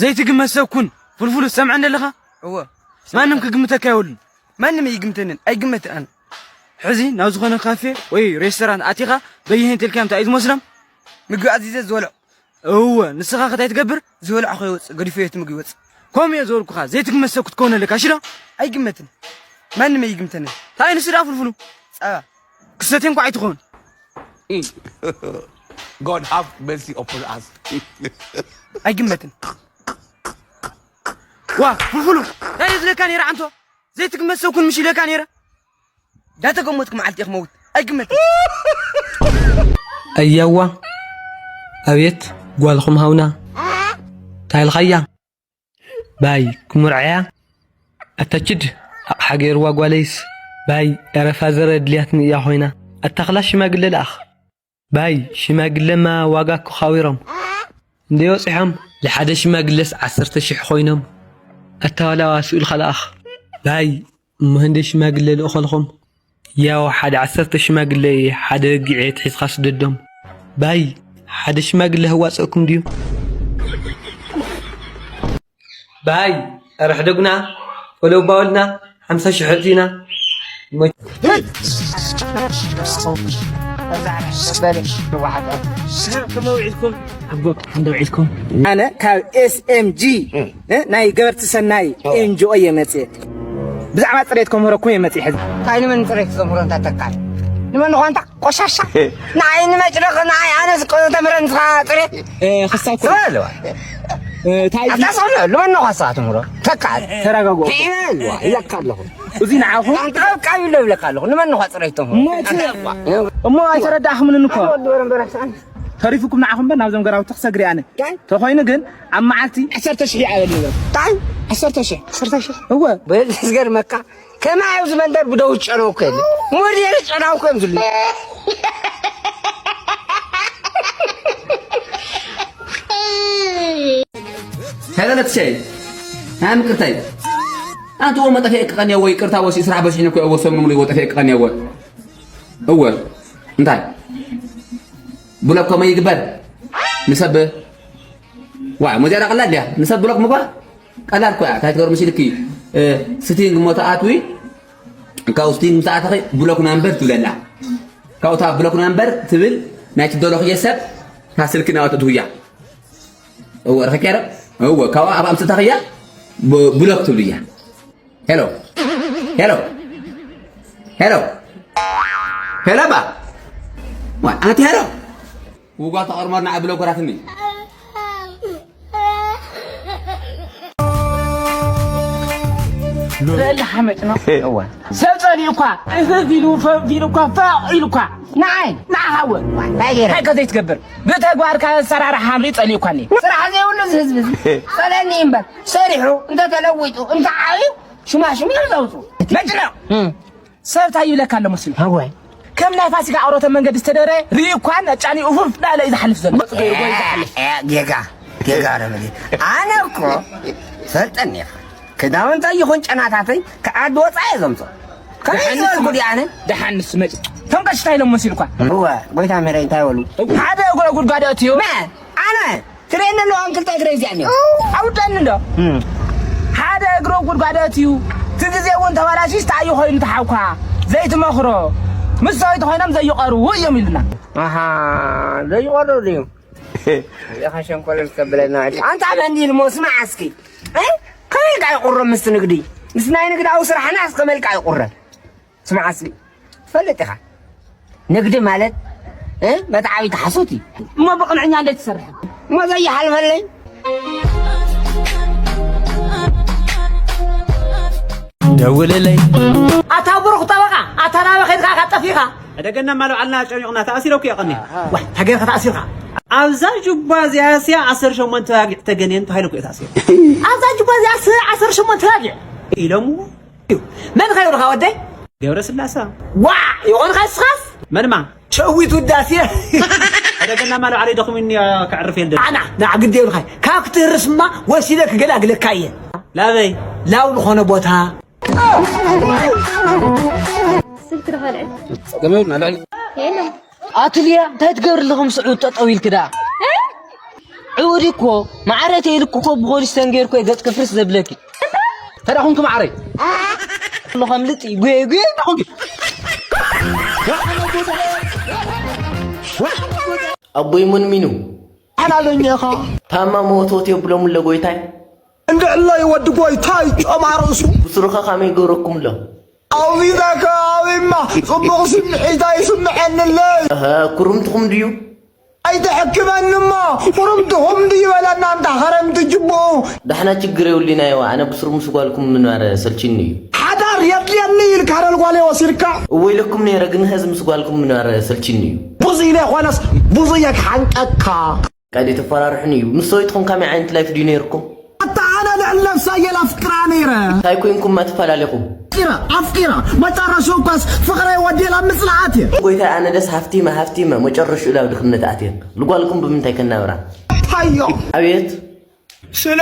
ዘይትግመት ሰብ ኩን። ፍልፍሉ፣ ትሰምዐኒ ኣለኻ? እወ። ማንም ክግምተካ የብሉን። ማንም ኣይግምተንን፣ ኣይግመትን ኣነ። ሕዚ ናብ ዝኾነ ካፌ ወይ ሬስቶራንት ኣቲኻ በየነይቲ ኢልካዮም እንታይ እዩ ዝመስሎም? ምግቢ ኣዚዘ ዝበልዖ። እወ፣ ንስኻ ከ እንታይ ትገብር? ዝበልዖ ከይወጽእ፣ ገዲፈዮ እቲ ምግቢ ይወጽእ። ከምኡ እየ ዝበልኩኻ፣ ዘይትግመት ሰብ ክትከውን ኣለካ፣ እሺ ዶ? ኣይግመትን። ማንም ኣይግምተንን። እንታይ ንሱ ደኣ ፍልፍሉ? ጸባ። ክሰትዮ እንኳ ኣይትኸውን። God have mercy upon us. ኣይግመትን። ዋ፣ ፍልፍሉ፣ እንታይ እየ ዝለካ ነይረ ዓንቶ? ዘይትግመት ሰብ ኩን ምሽ ኢለካ ነይረ። ዳተገመትኩ መዓልቲ ኢኹም መውት። ኣይግመትን። ኣያዋ፣ ኣቤት፣ ጓልኹም ሃውና። እንታይ ኢልኻያ? ባይ፣ ክሙርዓያ? ኣታ ችድ፣ ኣቕሓ ገይርዋ ጓለይስ። ባይ፣ ኤረ ፋዘር ኣድልያትኒ እያ ኮይና። ኣታ ክላስ ሽማግለ ለኣኽ። ባይ፣ ሽማግለማ ዋጋ እኮ ካዊሮም። እንደ ወጺሖም፣ ለሓደ ሽማግለስ ዓሰርተ ሽሕ ኮይኖም። ኣታ ዋላ ስኡልካ ለኣኽ። ባይ፣ እሞ ህንደይ ሽማግለ ልእኸልኹም። ያው ሓደ ዓሰርተ ሽማግለ ሓደ በጊዕ ሒዝካ ስደዶም። ባይ፣ ሓደ ሽማግለ ህዋፀእኩም ድዩ? ባይ፣ ኧረ ሕደጉና፣ ፈለውባ በሉና፣ ሓምሳ ሽሕ ኣእትዩና። ሞይ-፣ ከመይ ውዒልኩም? ኣቦ፣ እንደ ውዒልኩም? ኣነ ካብ ኤስ ኤም ጂ፣ እ፣ ናይ ገበርቲ ሰናይ ኦ። ኤን ጂ ኦ እየ መፅየ። ብዛዕባ ፅሬት ከምህረኩም እየ መፅየ ሕዚ። እንታይ ንመን ፅሬት ዘምህሮ እንታ ተካል? ንመን ኳንታ ቆሻሻ? ንዓይ ንመጭረኽ፣ ንዓይ ኣነስ ቆ-፣ ተምህረን ስኻ ፅሬት? እ፣ ክሳብ ኩሉ ስማ ኣለዋ። እ፣ እንታይ ኣታ ሰምዕ፣ ንመን ኳ ስኻ ትምህሮ? ተካል። ተረጋግኡ። ሂበልዋ፣ ኢለካ ኣለኹ። እዚ ንዓኹም ኣንተ ካብ ቃቢሎ ይብለካ ኣለኹ። ንመን ኳ ፅሬት ተምህሮ? እሞ እቲ፣ ኣታ እባ። እሞ ኣይተረዳእኹምን እኮ። ወዲ ወረን በራስኣን። ተሪፉኩም ንዓኹም እምበር ናብዞም ገራውቲ ክሰግር እየ ኣነ። እንታይ? ተኾይኑ ግን ኣብ መዓልቲ ዓሰርተ ሽሕ ይኣበል ነበር። እንታይ? ዓሰርተ ሽሕ። ዓሰርተ ሽሕ? እወ። በል ዝገርመካ፣ ከማይ ኣብዚ መንደር ብደው ጨነው እኮ የለ። ሞዴል ጨናው እኮ እዮም ዝብሉ። ሄሎ ነትሸይ፣ ናይ ምቅርታይ። ኣንተ ወ መጠፊያ ይቀቀን ያወ፣ ይቅርታ ወሲ ስራሕ በሲሕኒ እኮ ያወ፣ ሰሙን ሙሉ ወጠፊያ ይቀቀን ያወ። እወ፣ እንታይ? ብሎክ ከመይ ይግበር? ንሰብ፣ ዋ፣ መዚያ ቀላል ድያ? ንሰብ ብሎክ ምግባር ቀላል እኮ እያ። እንታይ ትገርምሽ ኢልኪ፣ እ፣ ስቲንግ እሞ ተኣትዊ፣ ካብኡ ስቲንግ ምስ ኣተኺ ብሎክ ናምበር ትብለላ። ካብኡ እታ ብሎክ ናምበር ትብል፣ ናይቲ ደለኽዮ ሰብ እታ ስልኪ ናብኣ ተእትውያ። እወ፣ ረኺብክያ ዶ? እወ፣ ካብኣ ኣብ ኣምስእታ ኸያ ብ-፣ ብሎክ ትብልያ። ሄሎ። ሄሎ። ሄሎ። ሄሎ ባ። ዋ፣ ኣንቲ ሄሎ። ውጓ ተቐርመር ንዓ ብሎክ ወራትኒ። በል ሓመጭ ነው። እወ። ሰብ ጸሊኡ እኳ፣ እፍፍ ኢሉ፣ ፈፍ ኢሉ እኳ፣ ፈቕ ኢሉ እኳ። ንዓይ? ንዓኻ እወ። እንታይ ገይረ? እንታይ ከ ዘይትገብር? ብተግባርካ ኣሰራርሓ ንርኢ ጸሊኡኳኒ። ስራሕ ዘይብሉ እዚ ህዝቢ እዚ። ጸለኒ እምበር፣ ሰሪሑ፣ እንተተለዊጡ፣ እንተዓብዩ፣ ሽማሽም እዮም ዘውፅኡ። መጭነቕ። እም። ሰብ እንታይ ይብለካ ኣሎ መሲሉ? እወ። ከም ናይ ፋሲካ ኣውሮተ መንገዲ ዝተደረ ርኢ እኳ ኣጫኒ ኡፉፍ ዳለ እዩ ዝሓልፍ ዘሎ። ገይሩ ጎይ ዝሓልፍ። እ፣ ጌጋ፣ ጌጋ ረመዲ። ኣነ እኮ ፈልጠኒ ኢኻ። ክዳውንተይ ይኹን ጨናታተይ ክዓዲ ወፃኢ እየ ዘምፅኦ። ከመይ ደሓንስ ዝበልኩ መ-፣ ድየ ኣነ? ደሓንስ መጭ-፣ እቶም ቀሺ እንታይ ኢሎም መሲልኳ? እወ፣ ጎይታ ምሕረይ እንታይ በሉ? ሓደ እግሮ ጉድጓድ ኣእትዮ። መ-፣ ኣነ? ትርእየኒ ኣለዋ፣ ክልተ እግረይ እዚኣ እኒኦ። ኣውደኒ እንዶ። እም። ሓደ እግሮ ጉድጓድ ኣእትዩ፣ እቲ ግዜ እውን ተባላሽዩ እንታይ እዩ ኮይኑ ተሓውካ? ዘይትመኽሮ። ምስ ሰበይቲ ኮይኖም ዘይቐርቡ እዮም ኢሉና። ኣሃ፣ ዘይቐርቡ ድዩ? እዚኻ ሸንኮለል ከብለና። ኣንታ መን ኢልሞ ስማዕ እስኪ። እ? ከመይ ኢልካ ይቑረ ምስቲ ንግዲ? ምስ ናይ ንግዳዊ ስራሕና እስከ መልክዓ ይቑረ። ስማዕ እስኪ። ትፈልጥ ኢኻ። ንግዲ ማለት፣ እ? መትዓቢቲ ሓሶት እዩ። እሞ ብቕንዕኛ እንዴት ትሰርሕ? እሞ ዘይሓልፈለይ? ደውልለይ። ኣታ ብሩኽ ጠበቓ፣ ኣታ ናበ ኸይድካ ኢኻ ጠፊእኻ? ዕደገና ማሉ ዓልና ጨኒቑና፣ ተኣሲረ እኮ እየ ቀንየ። ዋይ፣ እንታይ ጌርካ ተኣሲርካ? ኣብዛ ጁባ እዚኣ እስያ ዓሰርተ ሸሞንተ ባጊዕ ተገንየን ተባሂለ እኮ እየ ተኣሲረ። ኣብዛ ጁባ እዚኣ ስ-፣ ዓሰርተ ሸሞንተ ባጊዕ? ኢሎምዎ። እዩ። መን ኸ ይብልኻ ወደይ? ገብረስላሰ። ዋዕ! ይኾንካ እስኻስ? መንማ? ሸዊት ውዳሴ። ዕደገና ማሉ ዓለይ ደኽሙኒ ከዕርፍ የለ። ኣና፣ ና ግዲ የብልኻ። ካብ ክትህርስማ ወሲደ ክገላግለካ እየ። ላበይ? ላው ዝኾነ ቦታ። ስልክ ተኸልዐ። ጸገም የብሉን፣ ኣልዕል። የለን። ኣትልያ፣ እንታይ ትገብሪ ኣለኹ ምስ ዑድ ጠጠው ኢልክ ደኣ? እ? እውዲ እኮ ማዕረ ተይልኩ እኮ ብኮሊስተን ጌርኩ እየ ገጽ ክፍርስ ዘብለኪ። ተዳኹምኪ ማዕረይ። ኣሎ ከምልጥ እዩ። ጉየ፣ ጉየ፣ ተዳኹምኪ። ኣቦይ ሙንሚኑ። ሓላለኛ ኢኻ። ታማ መወትወት የብሎም ኣሎ ጎይታይ። እንድዕለይ ወዲ ጎይታይ ጮማ ርእሱ። ብስሩኸ ካመይ ገረኩም ኣሎ? ኣውዲዳካ ኣውዲማ ጽቡቕ ስምዒት ኣይስምዐንለይ። እህ፣ ኩርምትኹም ድዩ? ኣይትሕክመኒ እሞ ኩርምትኹም ድዩ በለና እንታ ኸረምቲ ጅቡኡ። ዳሕና ችግር የብሉን ኣየዋ፣ ኣነ ብስሩ ምስ ጓልኩም ምንባር ሰልችኒ እዩ። ሓዳር የድልየኒ ኢልካ ደል ጓለይ ወሲድካ። እወ ኢለኩም ነይረ፣ ግን ኸዚ ምስ ጓልኩም ምንባር ሰልችኒ እዩ። ብዙ ኢለ ኾነስ ብዙ እየ ክሓንቀካ። ቃል የተፈራርሕን እዩ። ምስ ሰበይትኹም ከመይ ዓይነት ላይፍ ድዩ ነይርኩም? ኣታ ኣነ ልዕሊ ነብሳ እየ ላፍቅራ ነይረ። እንታይ ኮይንኩም ማ ትፈላለኹም? ኣፍቂራ፣ ኣፍቂራ፣ መጨረሻ እኳስ ፍቕረይ ወዲላ ምጽላኣት እየ። ጎይታይ ኣነ ደስ ሃፍቲመ፣ ሃፍቲመ፣ መጨረሻ ላብ ድኽነት ኣትየ። ልጓልኩም ብምንታይ ከናብራ? ታዮ። ኣቤት። ስለ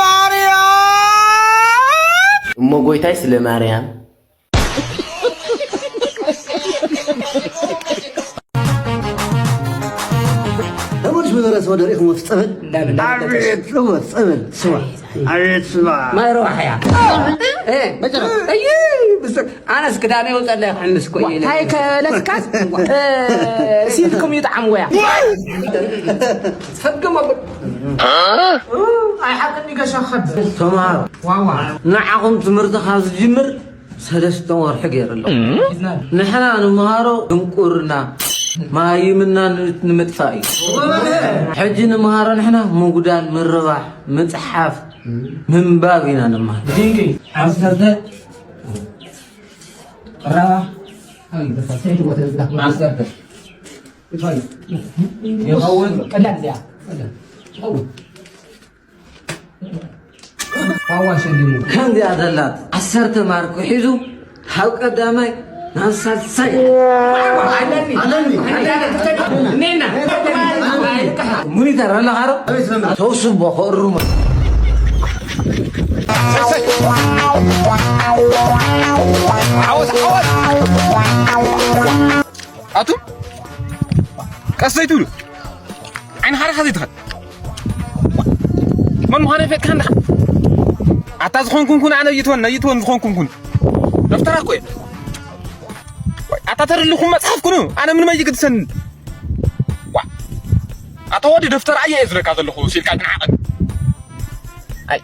ማርያም። እሞ ጎይታይ ስለ ማርያም። ተመልሽ መዘረ ሰው ደሪኹም ወፍ ጸበል። እንዳበል፣ እንዳበል። ኣቤት። ወፍ ጸበል፣ ስዋ። ኣቤት፣ ስዋ። ማይ ረዋሕ እያ። እ፣ መጨረሻ። እይ፣ ብስ-፣ ኣነስ ክዳነ ይወጸለ ክሕምስ እኮ እየ ኢለ። ታይ ከለስካስ? እ፣ ሲልኩም ይጥዓም ወያ። ፈግም ኣብል። ኣይ ሓቂ እንዲገሻ ኸብ። ተማሃሩ። ዋዋ። ንዓኹም ትምህርቲ ካብ ዝጅምር ሰለስተ ወርሒ ገይሩ ኣሎ። ንሕና ንምሃሮ ድንቁርና፣ ማይምና ን-፣ ንምጥፋእ እዩ። ሕጂ ንምሃሮ ንሕና ምጉዳል፣ ምርባሕ፣ ምጽሓፍ፣ ምንባብ ኢና ንምሃር። ድንቂ። ዓሰርተ፣ ራባ፣ ዓሰርተ። ይኸውን። ቀላል እዚኣ። ይኸውን። ሃዋ ሸሊሙ። ከምዚኣ ዘላት ዓሰርተ ማርክ ሒዙ፣ ካብ ቀዳማይ ናብ ሳልሳይ። ኣለኒ። ኣለኒ። እኔና። ሙኒተር ኣለኻ ዶ? ተውስቦ ከእሩሞ። ዓወት፣ ዓወት። ኣቱም ቀስ ዘይትብሉ? ዓይኒ ሓደ ኸዘይትኸል። መን ምዃነ ይፈትካ እንዳ? ኣታ ዝኾንኩን ኩን ኣነ ይትወን፣ ይትወን ዝኾንኩን ኩን። ደፍተራ እኮ እየ። ኣታ ተደልኹም መጽሓፍ ኩኑ፣ ኣነ ምንም ኣይግድሰን። ዋ። ኣታ ወዲ ደፍተራ እየ ዝብለካ ዘለኹ፣ ሲልካ ግን ዓቐን። ኣይ፣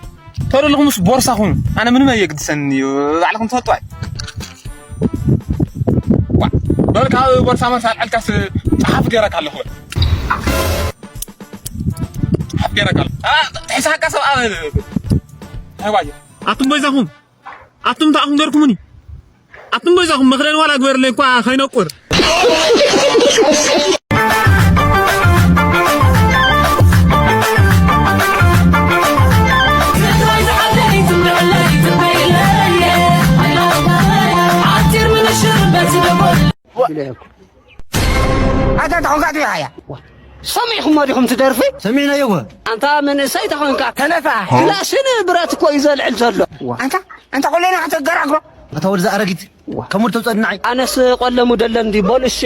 ተደልኹምስ ቦርሳ ኩኑ፣ ኣነ ምንም ኣይግድሰን እዩ፣ ባዕልኹም ትፈልጡ ኣይ። ዋ፣ በል ካብ ቦርሳ መልሳ ኣልዕልካስ ጸሓፍ ገይረካ ኣለኹ። ጸሓፍ ገይረካ ኣለኹ። አ፣ ጥሒሳካ ሰብኣ በል። ኣይዋየ። ኣቱም በይዛኹም፣ ኣቱም እንታይ ኣኹም ገርኩምኒ? ኣቱም በይዛኹም መኽደን ዋላ ግበርለይ እኳ ከይነቁር። ኣታ ተኾንካ ትቢሃያ። ሰሚዕኹሞ ዲኹም ትደርፊ? ሰሚዕናዮ እወ። ኣንታ መንእሰይ ተኾንካ ተነፋ። ክላሽን ብረት እኮ እዩ ዘልዕል ዘሎ። ኣንታ፣ ኣንታ ቆለና ከተገራግሮ። ኣታ ወድዛ ኣረጊት። ከም ወድ ተውጸድናዓይ። ኣነስ ቆለሙ ደለን ዲ ቦልሺ።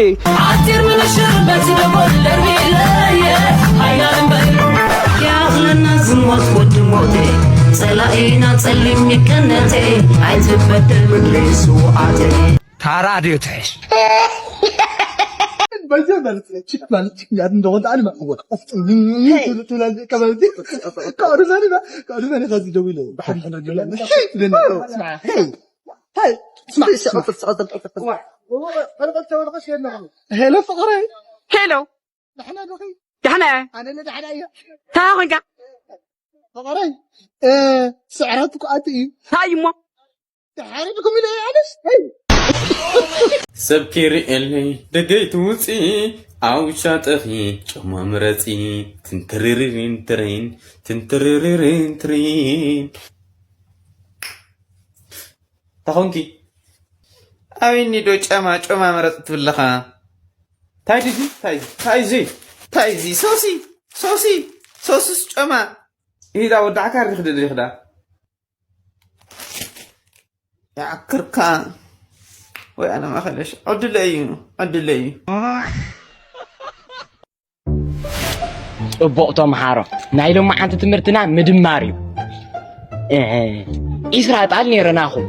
ዓቲር ምንሽር በቲ ደቦል ደርቢ ኢለየ ሓያል እምበር። ያኽለና ዝሞት ወዲ ሞቴ፣ ጸላኢና ጸሊም ይቀነቴ፣ ኣይትበደል ምድሪ ስውኣቴ። ታራ ድዮ ትሕሽ? በዚያ ማለት ነው። ችክ ማለት ችክ ያድ እንደሆነ አልማ ወጣ። ትላለህ ከባቢ ካሩ ዘሪ ካሩ ዘሪ ከዚ ደውሎ። ባሕሪ ሄይ፣ ስማ፣ ሄይ፣ ሄይ፣ ስማ፣ ስማ። ሄሎ ፍቕረይ። ሄሎ። ደሕና ዶ ኸይ? ደሕና እየ። ኣነ ለ ደሕና እየ። ታ ኾንካ? ፍቕረይ፣ እ፣ ስዕረት እኮ ኣቲ እዩ። ታይ እሞ? ተሓሪድኩም ኢለ ኣነስ። ሰብ ከይርእየለይ ደገይ ትውፂ፣ ኣብ ውሻጠኺ ጨማ ምረፂ። ትንትርርሪን ትሪን፣ ትንትርርሪን ትሪን። ታኾንኪ? ኣበይኒ ዶ ጨማ፣ ጨማ ምረፅ ትብለኻ? ታይ ድዚ? ታይ፣ ታይ እዚ? ታይ እዚ? ሶሲ፣ ሶሲ፣ ሶስስ ጨማ። ኢዳ ወዳዕካ ሪኽ ድድሪኽ ዳ። ይዓክርካ ወይ ኣነ ማኸለሽ ዕድለ እዩ፣ ዕድለ እዩ። ጽቡቕ ተምሃሮ። ናይ ሎማዓንቲ ትምህርትና ምድማር እዩ። ዒስራ ጣል ነይረናኹም።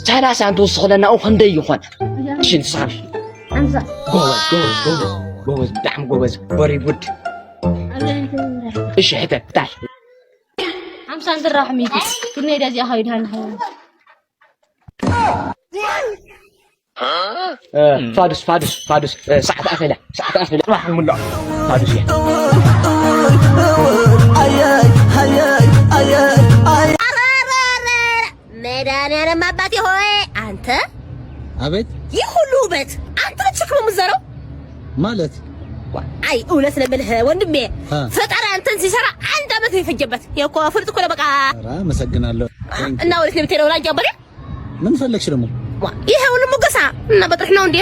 ሰላሳ እንትውስኽለና ኡ ክንደይ ይኾን? እሺ ንስኻ። ጎበዝ ጎበዝ ጎበዝ ጎበዝ ብጣዕሚ ጎበዝ። Very good። እሺ ሕተት ጣል። ሓምሳ እንድራሕም እዩ። ክንደይ ደዚኣ ኸይድ ሃልሃ። ፋዱስ ፋዱስ ፋዱስ ሰዓት ኣፈላ ሰዓት ኣፈላ ጽባሕ ንሙላእ ፋዱስ እያ። መድኃኒዓለም ኣባቴ ሆይ፣ አንተ አቤት። ይህ ሁሉ ውበት አንተ ብቻ ነው የምትዘራው? ማለት አይ እውነት ነው የምልህ ወንድሜ፣ አ። ፈጣሪ አንተን ሲሰራ አንድ አመት ነው የፈጀበት። ይሄ እኮ ፍርጥ እኮ ነው በቃ። ኧረ አመሰግናለሁ። እና ወዴት ነው የምትሄደው? ላንጃ በሬ ምን ፈለግሽ ደግሞ? ዋ፣ ይሄ ሁሉ ሙገሳ እና በጥርህ ነው እንዴ?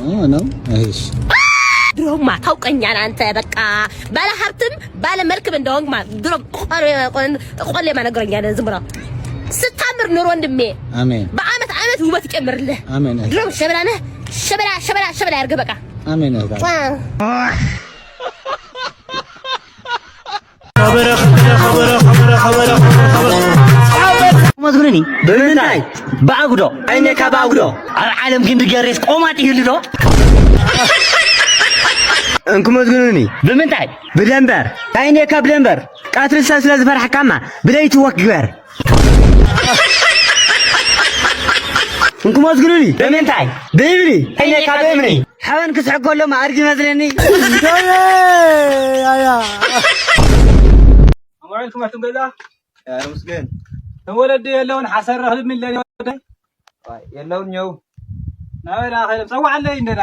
ኦ ነው። እሺ። ድሮማ ታውቀኛል አንተ በቃ ባለ ሀብትም ባለ መልክም እንደሆንክ ማለት ድሮ ቆሌ ቆሌ ማነገረኛል። ዝም ብሎ ስታምር ኑሮ ወንድሜ። አሜን። በአመት አመት ውበት ይጨምርልህ። አሜን። ድሮም ሸበላ ነህ። ሸበላ ሸበላ ሸበላ ያርግህ በቃ። አሜን። ዋ። መዝግኑኒ። ብምንታይ? ብኣጉዶ። ዓይነካ ብኣጉዶ። ኣብ ዓለም ክንዲ ገሬስ ቆማጥ ይህሉ ዶ? እንኩ መዝግኑኒ። ብምንታይ? ብደንበር። ዓይነካ ብደንበር። ቀትሪ ሰብ ስለ ዝፈርሐካማ ብለይቲ ወክ ግበር። እንኩ መዝግኑኒ። ብምንታይ? ብእምኒ። ዓይነካ ብእምኒ። ሓበን ክስሕጎ ኣሎ ማዕርግ ይመስለኒ። ኣማዊልኩም ኣቱም ገዛ? ኣመስገን። እቶም ወለዲ የለውን ሓሰር ረኽብ ሚለን ወደ? ኣይ፣ የለውን ኘው። ናበይ ደኣ ኸይዶም? ጸዋዕለይ እንደና።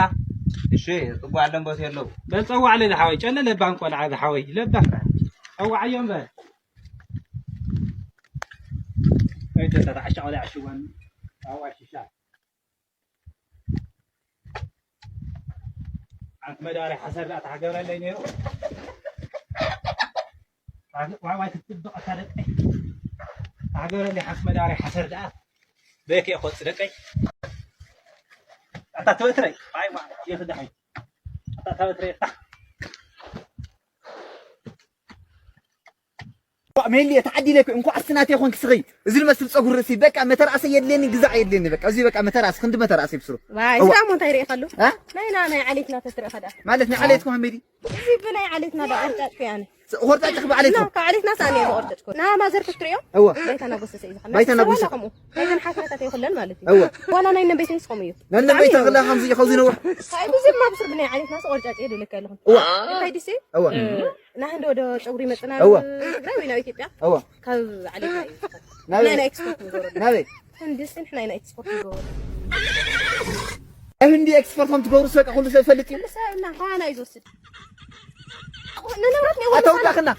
እሺ፣ ጽዋዕ ኣለን ቦት የለው። በል ጸዋዕለይ ዝሓወይ፣ ጨለ ለባም ቆልዓ ዝሓወይ፣ ለባም። ጸዋዓዮም በል። ወይ ተታ ተዓሻ ቆልዓ ሽዋን። ኣዋ ሽሻ። ሓንቲ መዳበርያ ሓሰር ደኣ ተሓገረለይ ነይሩ። ዋይ፣ ዋይ፣ ክትጽብቕ እታ ደቀይ። ተሓገረለይ ሓንቲ መዳበርያ ሓሰር ደኣ። በየከ እየ ክወጽእ ደቀይ? ኣታ ተበትረይ። ዋይ፣ ዋይ፣ የኽዳኸይ። ኣታ ተበትረይ፣ ኣታ። ሜሊ ተዓዲለ እኮ እንኳዕ እስቲ ናተይ ኮንክ ስኺ። እዚ ዝመስል ጸጉሪ ርእሲ በቃ መተርኣሰ የድልየኒ ግዛዕ የድልየኒ በቃ እዚ በቃ መተርኣስ ክንዲ መተርኣሰ ይብስሩ። ዋይ እዋ። ስላም እንታይ ርኢኻሉ? እ? ናይና ናይ ዓሌትና ተትርኢ ኸዳ። ማለት ናይ ዓሌትኩም ሜሊ? እዚ ብናይ ዓሌትና ዳ ቆርጫጭኩ ያነ። ስ-፣ ቆርጫጭ ክብ ዓሌትኩም? ና፣ ካብ ዓሌትና ሳእኒ እየ ዝቆርጨጭኩ። ና ማዘር ክትርእዮ? እዋ። ባይታ ናጎሰሰ እዩ ዝኸና። ባይታ ናጎሰ። ዋላ ከምኡ። ናይተን ሓፍረታት ይኹለን ማለት እዩ። እዋ። ዋላ ናይ ነን ቤት ንስኹም እዩ። ናይ ነን ቤት ብጣዕሚ እዩ። ተኽላ ከምዚ እዩ፣ ከምዚ ነዋ። ሳይ ብዙ ማብስር ብናይ ዓሌትና ቆርጫጭ እየ ድልካ ኣለኹም። እዋ። እንታይ ድሴ? እዋ። እ፣ ናህንዲ ወደ ጨጉሪ መጽና እዋ። ትግራይ ወይ ናብ ኢትዮጵያ? እዋ። ካብ ዓሌትና እዩ። ናበይ? ናይ፣ ናይ ኤክስፖርት ንገብረሉ። ናበይ? ህንዲ እስቲ ንሕና ኢና ኤክስፖርት ንገብረሉ። ኣብ ህንዲ ኤክስፖርት ከም ትገብሩ በቃ ኩሉ ሰብ ይፈልጥ እዩ። ንሳ እና ኻና እዩ ዝወስድ። ንንብረት ነው ኣተውዳኽና።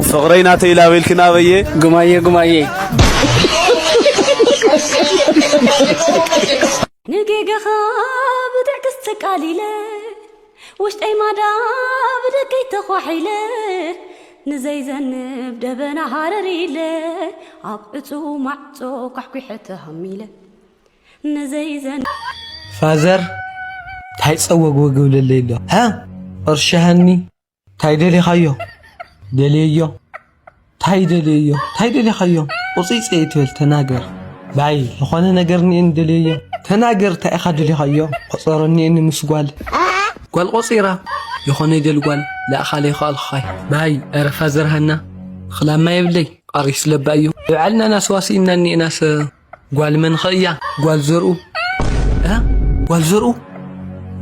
ፍቕረይ ናተይ ላበልክና በየ። ጉማየ ጉማየ። ንጌጋኻ ብትዕግስቲ ተቃሊለ፣ ውሽጠይ ማዳ ብደገይ ተዃሒለ፣ ንዘይዘንብ ደበና ሃረር ኢለ፣ ኣብ ዕጹው ማዕጾ ኳሕኲሐ ተሃሚለ፣ ንዘይዘንብ ፋዘር፣ ታይ ጸወግወግ ይብለለይ ኣሎ? ሃ? እርሽሃኒ። ታይ ደሊኻዮ? ደልየዮ። ታይ ደልየዮ? ታይ ደሊኻዮ? ቁጺጽ ኣይትበል፣ ተናገር። ባይ፣ ዝኾነ ነገር እኒኤኒ ደልየዮ። ተናገር፣ ታይ ኢኻ ደሊኻዮ? ቆጸሮ እኒኤኒ ምስ ጓል። ጓል ቆጺራ፣ ይኾነ ይደል ጓል፣ ለኣኻለ ይኸኣልኽኻይ። ባይ፣ ኧረ ፋዘር ሃና፣ ኽላማ የብለይ፣ ቃሪስ ለባ እዩ። ብዓልና ናስ ዋሲእና እኒኤናስ፣ ጓል መን ኸ እያ? ጓል ዘርኡ። እ? ጓል ዘርኡ?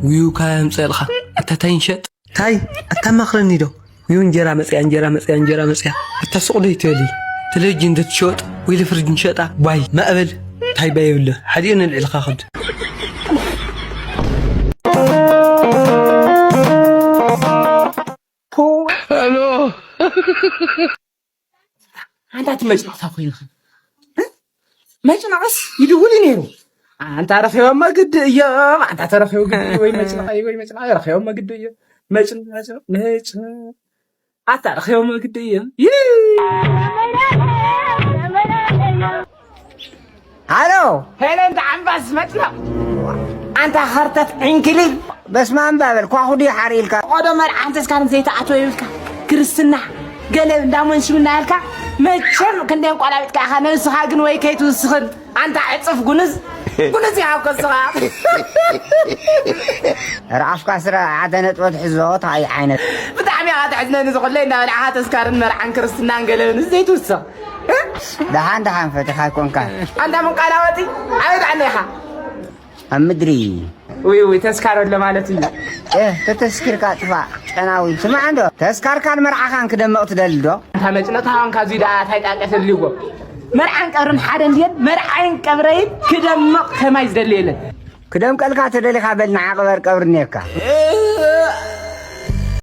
ውዩ ካበይ ኣምጸልኻ? ኣታ ታይ ንሸጥ? ታይ ኣታማኽረኒ ዶ? እዩ እንጀራ መጽያ፣ እንጀራ መጽያ፣ እንጀራ መጽያ። ኣታ ሱቕ ዶ ይትበሊ? ቴሌቪዥን ዶ ትሸጥ? ወይ ፍርጅ ንሸጣ? ዋይ፣ ማእበል ታይ ባይ የብለ። ሓዲኡ ነልዕልኻ ክድ። ሄሎ። ኣንታ እቲ መጭነቕታ ኮይንኻ። እ? መጭነቕስ ይድውል እዩ ነይሩ። ኣንታ ረኺቦሞ ግዲ እዮም። ኣንታ ተረኺቡ ግዲ ወይ መጭነቕ ወይ መጭነቕ ረኺቦሞ ግዲ እዮም። መጭነቕ፣ መጭነቕ፣ መጭነቕ። ኣታ ረኺቦሞ ግዲ እዮም። ይይ! ሃሎ። ሄለን ደዓምባስ መጥለቕ። ኣንታ ኸርተት ዕንክሊል። በስመ ኣብ በል፣ ኳኹ ድዩ ሓር ኢልካ? ቆዶ መርዓ ተስካርን ዘይተኣትወ ይብልካ። ክርስትና ገለ እንዳሞን ሽምና ያልካ። መቸም ክንደይ እንቋላቢጥካ ኢኻ ነብስኻ ግን ወይ ከይትውስኽን። ኣንታ ዕጽፍ ጉንዝ፣ ጉንዝ ይሃብከ ንስኻ። ርኣፍካ ስረ ሓደ ነጥበ ትሕዞ እንታይ ዓይነት? ብጣዕሚ ኢኻ ተሕዝነኒ ዝኹለይ እንዳበላዕኻ ተስካርን መርዓን ክርስትናን ገለ ዘይትውስኽ። ደሓን ደሓን ፈቲኻ ኣይኮንካን። ኣንታ መንቃላወጢ ኣበይ ደዓና ኢኻ? ኣብ ምድሪ። ውይ ውይ ተስካር ኣሎ ማለት እዩ። ተተስኪርካ ጥፋእ ጨናዊ። ስማዕ እንዶ ተስካርካን መርዓኻን ክደምቕ ትደሊ ዶ? ኣንታ መጭነቕታ ኳንካ እዙይ ደኣ ታይ ጣቀ ተድልይዎ? መርዓን ቀብርን ሓደ እንድየን መርዓይን ቀብረይን ክደምቕ ከማይ ዝደሊ የለን። ክደምቀልካ ተደሊኻ በል ንዓ ቅበር ቀብሪ እኒየካ።